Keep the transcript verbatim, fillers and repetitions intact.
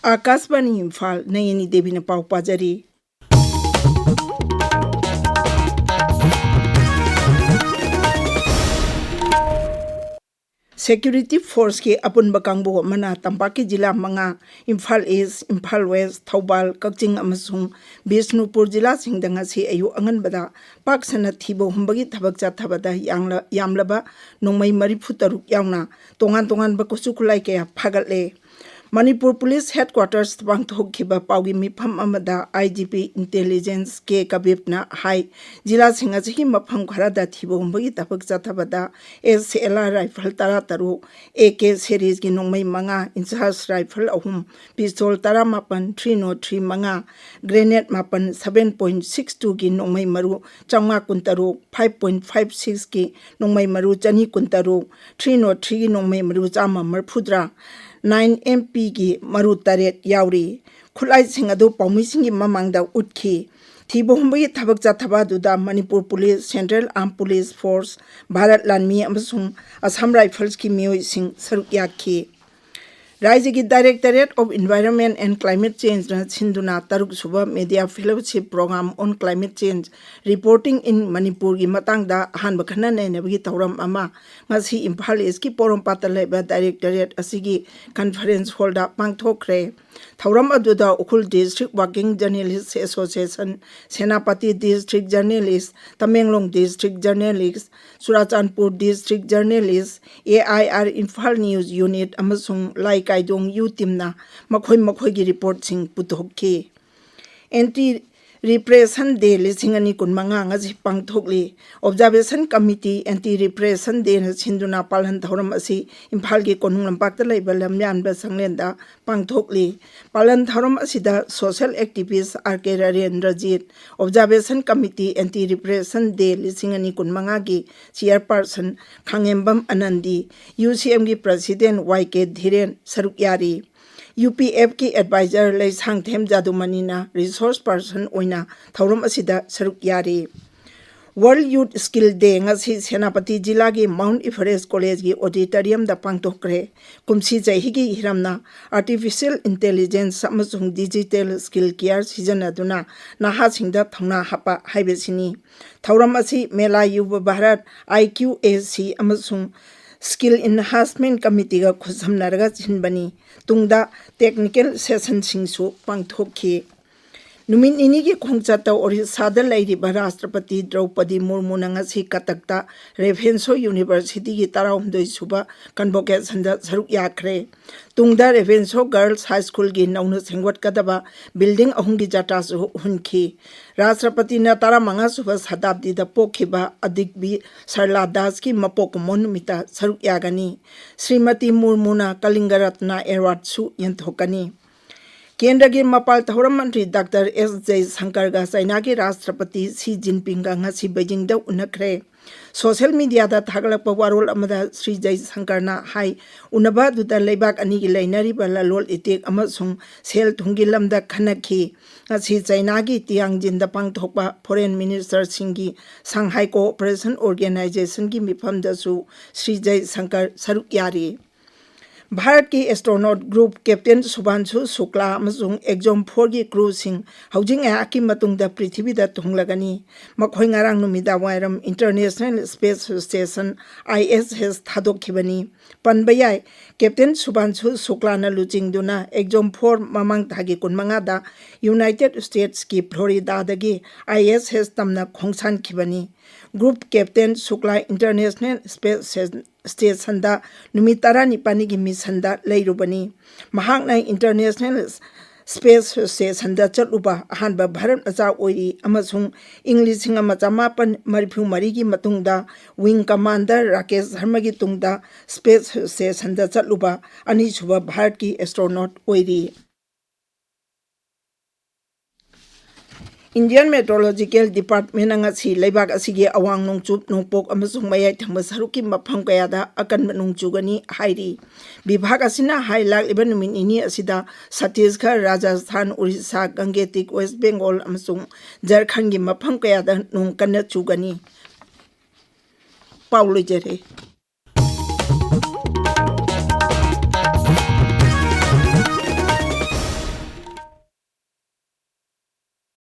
ꯑꯥꯀꯥꯁꯕꯥꯅꯤ ꯏꯝꯐꯥꯜ, ꯅꯌꯅꯤ ꯗꯦꯕꯤꯅ ꯄꯥꯎ ꯄꯥꯖꯔꯤ꯫ ꯁꯦꯀ꯭ꯌꯨꯔꯤꯇꯤ ꯐꯣꯔꯁꯀꯤ ꯑꯄꯨꯟꯕ ꯀꯥꯡꯕꯨ ꯑꯃꯅ ꯇꯝꯄꯥꯛꯀꯤ ꯖꯤꯂꯥ ꯃꯉꯥ, ꯏꯝꯐꯥꯜ ꯏꯁ, ꯏꯝꯐꯥꯜ ꯋꯦꯁ, ꯊꯧꯕꯥꯜ, ꯀꯛꯆꯤꯡ ꯑꯃꯁꯨꯡ ꯕꯤꯁꯅꯨꯄꯨꯔ ꯖꯤꯂꯥꯁꯤꯡꯗ ꯉꯁꯤ ꯑꯌꯨꯛ ꯑꯉꯟꯕꯗ ꯄꯥꯛ ꯁꯟꯅ ꯊꯤꯕ ꯍꯨꯝꯕꯒꯤ ꯊꯕꯛ ꯆꯠꯊꯕꯗ ꯌꯥꯡꯂ-, ꯌꯥꯝꯂꯕ ꯅꯣꯡꯃꯩ ꯃꯔꯤꯐꯨ ꯇꯔꯨꯛ ꯌꯥꯎꯅ ꯇꯣꯉꯥꯟ ꯇꯣꯉꯥꯟꯕ ꯈꯨꯠꯁꯨ ꯈꯨꯠꯂꯥꯏ ꯀꯌꯥ ꯐꯥꯒꯠꯂꯦ꯫ ꯃꯅꯤꯄꯨꯔ ꯄꯨꯂꯤꯁ ꯍꯦꯗꯀ꯭ꯋꯥꯇꯔꯁꯇ ꯄꯥꯡꯊꯣꯛꯈꯤꯕ ꯄꯥꯎꯒꯤ ꯃꯤꯐꯝ ꯑꯃꯗ ꯑꯥꯏ ꯖꯤ ꯄꯤ ꯏꯟꯇꯦꯂꯤꯖꯦꯟꯁ ꯀꯦ ꯀꯕꯤꯔꯅ ꯍꯥꯏ, ꯖꯤꯂꯥꯁꯤꯡ ꯑꯁꯤꯒꯤ ꯃꯐꯝ ꯈꯔꯗ ꯊꯤꯕ ꯍꯨꯝꯕꯒꯤ ꯊꯕꯛ ꯆꯠꯊꯕꯗ ꯑꯦꯁ ꯑꯦꯜ ꯑꯥꯔ ꯔꯥꯏꯐꯜ ꯇꯔꯥ ꯇꯔꯨꯛ, ꯑꯦ ꯀꯦ ꯁꯦꯔꯤꯁꯀꯤ ꯅꯣꯡꯃꯩ ꯃꯉꯥ, ꯏꯟꯆꯥꯔꯖ ꯔꯥꯏꯐꯜ ꯑꯍꯨꯝ, ꯄꯤꯁꯇꯣꯜ ꯇꯔꯥꯃꯥꯄꯟ, ꯊ꯭ꯔꯤ ꯅꯣꯠ ꯊ꯭ꯔꯤ ꯃꯉꯥ, ꯒ꯭ꯔꯦꯅꯦꯗ ꯃꯥꯄꯟ, ꯁꯚꯦꯟ ꯄꯣꯏꯟ ꯁꯤꯛꯁ ꯇꯨꯒꯤ ꯅꯣꯡꯃꯩ ꯃꯔꯨ ꯆꯥꯝꯃꯉꯥ ꯀꯨꯟꯇꯔꯨꯛ, ꯐꯥꯏꯚ ꯄꯣꯏꯟ ꯐꯥꯏꯚ ꯁꯤꯛꯁꯀꯤ ꯅꯣꯡꯃꯩ ꯃꯔꯨ ꯆꯅꯤ ꯀꯨꯟꯇꯔꯨꯛ, ꯊ꯭ꯔꯤ ꯅꯣꯠ ꯊ꯭ꯔꯤꯒꯤ ꯅꯣꯡꯃꯩ ꯃꯔꯨ ꯆꯥꯝꯃ ꯃꯔꯤꯐꯨꯇꯔꯥ, ꯅꯥꯏꯟ ꯑꯦꯝ ꯄꯤꯒꯤ ꯃꯔꯨ ꯇꯔꯦꯠ ꯌꯥꯎꯔꯤ꯫ ꯈꯨꯠꯂꯥꯏꯁꯤꯡ ꯑꯗꯨ ꯄꯥꯎꯃꯤꯁꯤꯡꯒꯤ ꯃꯃꯥꯡꯗ ꯎꯠꯈꯤ꯫ ꯊꯤꯕ ꯍꯨꯝꯕꯒꯤ ꯊꯕꯛ ꯆꯠꯊꯕ ꯑꯗꯨꯗ Manipur police, central armed police force, Bharat ꯂꯥꯟꯃꯤ ꯑꯃꯁꯨꯡ ꯑꯁꯥꯝ ꯔꯥꯏꯐꯜꯁꯀꯤ ꯃꯤꯑꯣꯏꯁꯤꯡ ꯁꯔꯨꯛ ꯌꯥꯈꯤ꯫ ꯔꯥꯏꯖ꯭ꯌꯒꯤ Directorate of Environment and Climate Changeꯅ ꯁꯤꯟꯗꯨꯅ ꯇꯔꯨꯛ ꯁꯨꯕ Media Fellowship Program on Climate Change Reporting in Manipurꯒꯤ ꯃꯇꯥꯡꯗ ꯑꯍꯥꯟꯕ ꯈꯟꯅ ꯅꯩꯅꯕꯒꯤ ꯊꯧꯔꯝ ꯑꯃ ꯉꯁꯤ ꯏꯝꯐꯥꯜ ꯏꯁꯀꯤ ꯄꯣꯔꯣꯝꯄꯥꯠꯇ ꯂꯩꯕ Directorate ꯑꯁꯤꯒꯤ conference hallꯗ ꯄꯥꯡꯊꯣꯛꯈ꯭ꯔꯦ꯫ ꯊꯧꯔꯝ ꯑꯗꯨꯗ Ukhrul District Working Journalist Association, Senapati District Journalist, Tamenglong District Journalist, Churachandpur District Journalist, A I R Imphal News Unit ꯑꯃꯁꯨꯡ ꯂꯥꯏꯀꯥꯏꯗꯣꯡ ꯌꯨ ꯇꯤꯝꯅ ꯃꯈꯣꯏ ꯃꯈꯣꯏꯒꯤ ꯔꯤꯄꯣꯔꯠꯁꯤꯡ ꯄꯨꯊꯣꯛꯈꯤ꯫ Anti Repression Day ꯂꯤꯁꯤꯡ ꯑꯅꯤ ꯀꯨꯟꯃꯉꯥ ꯉꯁꯤ ꯄꯥꯡꯊꯣꯛꯂꯤ꯫ Observation Committee Anti Repression Dayꯅ ꯁꯤꯟꯗꯨꯅ ꯄꯥꯂꯟ ꯊꯧꯔꯝ ꯑꯁꯤ ꯏꯝꯐꯥꯜꯒꯤ ꯀꯣꯅꯨꯡ ꯂꯝꯄꯥꯛꯇ ꯂꯩꯕ ꯂꯝꯌꯥꯟꯕ ꯁꯪꯂꯦꯟꯗ ꯄꯥꯡꯊꯣꯛꯂꯤ꯫ ꯄꯥꯂꯟ ꯊꯧꯔꯝ ꯑꯁꯤꯗ social activist ꯑꯥꯔ ꯀꯦ ꯔꯥꯔꯦꯟꯗ꯭ꯔꯖꯤꯠ, Observation Committee Anti Repression Day ꯂꯤꯁꯤꯡ ꯑꯅꯤ ꯀꯨꯟꯃꯉꯥꯒꯤ chairperson ꯈꯥꯉꯦꯝꯕꯝ ꯑꯅꯟꯗꯤ, ꯌꯨ ꯁꯤ ꯑꯦꯝꯒꯤ President ꯋꯥꯏ ꯀꯦ ꯙꯤꯔꯦꯟ ꯁꯔꯨꯛ ꯌꯥꯔꯤ꯫ ꯌꯨ ꯄꯤ ꯑꯦꯐꯀꯤ advisor ꯂꯩꯁꯥꯡꯊꯦꯝ ꯖꯥꯗꯨꯃꯅꯤꯅ resource person ꯑꯣꯏꯅ ꯊꯧꯔꯝ ꯑꯁꯤꯗ ꯁꯔꯨꯛ ꯌꯥꯔꯤ꯫ World Youth Skill Day ꯉꯁꯤ ꯁꯦꯅꯥꯄꯇꯤ ꯖꯤꯂꯥꯒꯤ Mount Everest College ꯒꯤ auditorium ꯗ ꯄꯥꯡꯊꯣꯛꯈ꯭ꯔꯦ꯫ ꯀꯨꯝꯁꯤ ꯆꯍꯤꯒꯤ ꯍꯤꯔꯝꯅ Artificial Intelligence ꯑꯃꯁꯨꯡ Digital Skill Care ꯁꯤꯖꯤꯟꯅꯗꯨꯅ ꯅꯍꯥꯁꯤꯡꯗ ꯊꯧꯅꯥ ꯍꯥꯞꯄ ꯍꯥꯏꯕꯁꯤꯅꯤ꯫ ꯊꯧꯔꯝ ꯑꯁꯤ ꯃꯦꯂꯥ ꯌꯨꯕ Bharat, I Q A C ꯑꯃꯁꯨꯡ Skill Enhancement Committee ꯒ ꯈꯨꯠꯁꯝꯅꯔꯒ ꯁꯤꯟꯕꯅꯤ꯫ ꯇꯨꯡꯗ technical session ꯁꯤꯡꯁꯨ ꯄꯥꯡꯊꯣꯛꯈꯤ꯫ ꯅꯨꯃꯤꯠ ꯅꯤꯅꯤꯒꯤ ꯈꯣꯡꯆꯠꯇ ꯑꯣꯔꯤꯁꯥꯗ ꯂꯩꯔꯤꯕ ꯔꯥꯁꯇ꯭ꯔꯄꯇꯤ ꯗ꯭ꯔꯧꯄꯗꯤ ꯃꯨꯔꯃꯨꯅ ꯉꯁꯤ ꯀꯇꯛꯇ ꯔꯦꯚꯦꯟꯁꯣ University ꯒꯤ ꯇꯔꯥꯍꯨꯝꯗꯣꯏ ꯁꯨꯕ convocation ꯗ ꯁꯔꯨꯛ ꯌꯥꯈ꯭ꯔꯦ꯫ ꯇꯨꯡꯗ ꯔꯦꯚꯦꯟꯁꯣ Girls High School ꯒꯤ ꯅꯧꯅ ꯁꯦꯝꯒꯠꯀꯗꯕ building ꯑꯍꯨꯝꯒꯤ ꯖꯇ꯭ꯔꯥꯁꯨ ꯍꯨꯟꯈꯤ꯫ ꯔꯥꯁꯇ꯭ꯔꯄꯇꯤꯅ ꯇꯔꯥꯃꯉꯥ ꯁꯨꯕ ꯁꯇꯥꯕꯗꯤꯗ ꯄꯣꯛꯈꯤꯕ ꯑꯗꯤꯛꯕꯤ ꯁꯔꯂꯥ ꯗꯥꯁꯀꯤ ꯃꯄꯣꯛ ꯀꯨꯝꯑꯣꯟ ꯅꯨꯃꯤꯠꯇ ꯁꯔꯨꯛ ꯌꯥꯒꯅꯤ꯫ ꯁ꯭ꯔꯤꯃꯇꯤ ꯃꯨꯔꯃꯨꯅ ꯀꯂꯤꯡꯒ ꯔꯠꯅ award ꯁꯨ ꯌꯦꯟꯊꯣꯛꯀꯅꯤ꯫ ꯀꯦꯟꯗ꯭ꯔꯒꯤ ꯃꯄꯥꯜ ꯊꯧꯔꯝ ꯃꯟꯇ꯭ꯔꯤ ꯗꯥꯛꯇꯔ ꯑꯦꯁ ꯖꯌꯁꯪꯀꯔꯒ ꯆꯥꯏꯅꯥꯒꯤ ꯔꯥꯁꯇ꯭ꯔꯄꯇꯤ ꯁꯤ ꯖꯤꯟꯄꯤꯡꯒ ꯉꯁꯤ ꯕꯩꯖꯤꯡꯗ ꯎꯅꯈ꯭ꯔꯦ꯫ Social media ꯗ ꯊꯥꯒꯠꯂꯛꯄ ꯋꯥꯔꯣꯜ ꯑꯃꯗ ꯁ꯭ꯔꯤ ꯖꯌꯁꯪꯀꯔꯅ ꯍꯥꯏ, ꯎꯅꯕ ꯑꯗꯨꯗ ꯂꯩꯕꯥꯛ ꯑꯅꯤꯒꯤ ꯂꯩꯅꯔꯤꯕ ꯂꯂꯣꯟ ꯏꯇꯤꯛ ꯑꯃꯁꯨꯡ ꯁꯦꯜ ꯊꯨꯝꯒꯤ ꯂꯝꯗ ꯈꯟꯅꯈꯤ꯫ ꯉꯁꯤ ꯆꯥꯏꯅꯥꯒꯤ ꯇꯤꯌꯥꯡꯖꯤꯟꯗ ꯄꯥꯡꯊꯣꯛꯄ Foreign Minister ꯁꯤꯡꯒꯤ Shanghai Cooperation Organization ꯒꯤ ꯃꯤꯐꯝꯗꯁꯨ ꯁ꯭ꯔꯤ ꯖꯌꯁꯪꯀꯔ ꯁꯔꯨꯛ ꯌꯥꯔꯤ꯫ ꯚꯥꯔꯠꯀꯤ astronaut group Captain ꯁꯨꯚꯥꯟꯁꯨ ꯁꯨꯀ꯭ꯂꯥ ꯑꯃꯁꯨꯡ Exome four ꯒꯤ crew ꯁꯤꯡ ꯍꯧꯖꯤꯛ ꯉꯥꯏꯍꯥꯛꯀꯤ ꯃꯇꯨꯡꯗ ꯄ꯭ꯔꯤꯊꯤꯕꯤꯗ ꯊꯨꯡꯂꯒꯅꯤ꯫ ꯃꯈꯣꯏ ꯉꯔꯥꯡ ꯅꯨꯃꯤꯗꯥꯡ ꯋꯥꯏꯔꯝ International Space Station, I S S, ꯊꯥꯗꯣꯛꯈꯤꯕꯅꯤ꯫ ꯄꯟꯕ ꯌꯥꯏ, Captain ꯁꯨꯚꯥꯟꯁꯨ ꯁꯨꯀ꯭ꯂꯥꯅ ꯂꯨꯆꯤꯡꯗꯨꯅ Exome four ꯃꯃꯥꯡ ꯊꯥꯒꯤ ꯀꯨꯟꯃꯉꯥꯗ United States ꯀꯤ Florida ꯗꯒꯤ I S S ꯇꯝꯅ ꯈꯣꯡꯁꯥꯟꯈꯤꯕꯅꯤ꯫ Group Captain Shukla International Space Station ꯗ ꯅꯨꯃꯤꯠ ꯇꯔꯥꯅꯤꯄꯥꯜꯅꯤꯒꯤ mission ꯗ ꯂꯩꯔꯨꯕꯅꯤ꯫ ꯃꯍꯥꯛꯅ International Space Station ꯗ ꯆꯠꯂꯨꯕ ꯑꯍꯥꯟꯕ ꯚꯥꯔꯠ ꯃꯆꯥ ꯑꯣꯏꯔꯤ ꯑꯃꯁꯨꯡ ꯏꯪ ꯂꯤꯁꯤꯡ ꯑꯃ ꯆꯃꯥꯄꯟ ꯃꯔꯤꯐꯨ ꯃꯔꯤꯒꯤ ꯃꯇꯨꯡꯗ Wing Commander ꯔꯥꯀꯦꯁ ꯁꯔꯃꯒꯤ ꯇꯨꯡꯗ Space Station ꯗ ꯆꯠꯂꯨꯕ ꯑꯅꯤꯁꯨꯕ ꯚꯥꯔꯠꯀꯤ astronaut ꯑꯣꯏꯔꯤ꯫ Indian Meteorological Departmentꯅ ꯉꯁꯤ ꯂꯩꯕꯥꯛ ꯑꯁꯤꯒꯤ ꯑꯋꯥꯡ ꯅꯣꯡꯆꯨꯞ, ꯅꯣꯡꯄꯣꯛ ꯑꯃꯁꯨꯡ ꯃꯌꯥꯏ ꯊꯪꯕ ꯁꯔꯨꯛꯀꯤ ꯃꯐꯝ ꯀꯌꯥꯗ ꯑꯀꯟꯕ ꯅꯣꯡ ꯆꯨꯒꯅꯤ ꯍꯥꯏꯔꯤ꯫ ꯕꯤꯚꯥꯒ ꯑꯁꯤꯅ ꯍꯥꯏ, ꯂꯥꯛꯂꯤꯕ ꯅꯨꯃꯤꯠ ꯅꯤꯅꯤ ꯑꯁꯤꯗ ꯁꯠꯇꯤꯁꯒꯔ, ꯔꯥꯖꯁꯊꯥꯟ, ꯎꯔꯤꯁꯥ, ꯒꯪꯒꯦꯇꯤꯛ, ꯋꯦꯁ ꯕꯦꯡꯒꯣꯜ ꯑꯃꯁꯨꯡ ꯖꯔꯈꯟꯒꯤ ꯃꯐꯝ ꯀꯌꯥꯗ ꯅꯣꯡ ꯀꯟꯅ ꯆꯨꯒꯅꯤ꯫ ꯄꯥꯎ ꯂꯣꯏꯖꯔꯦ꯫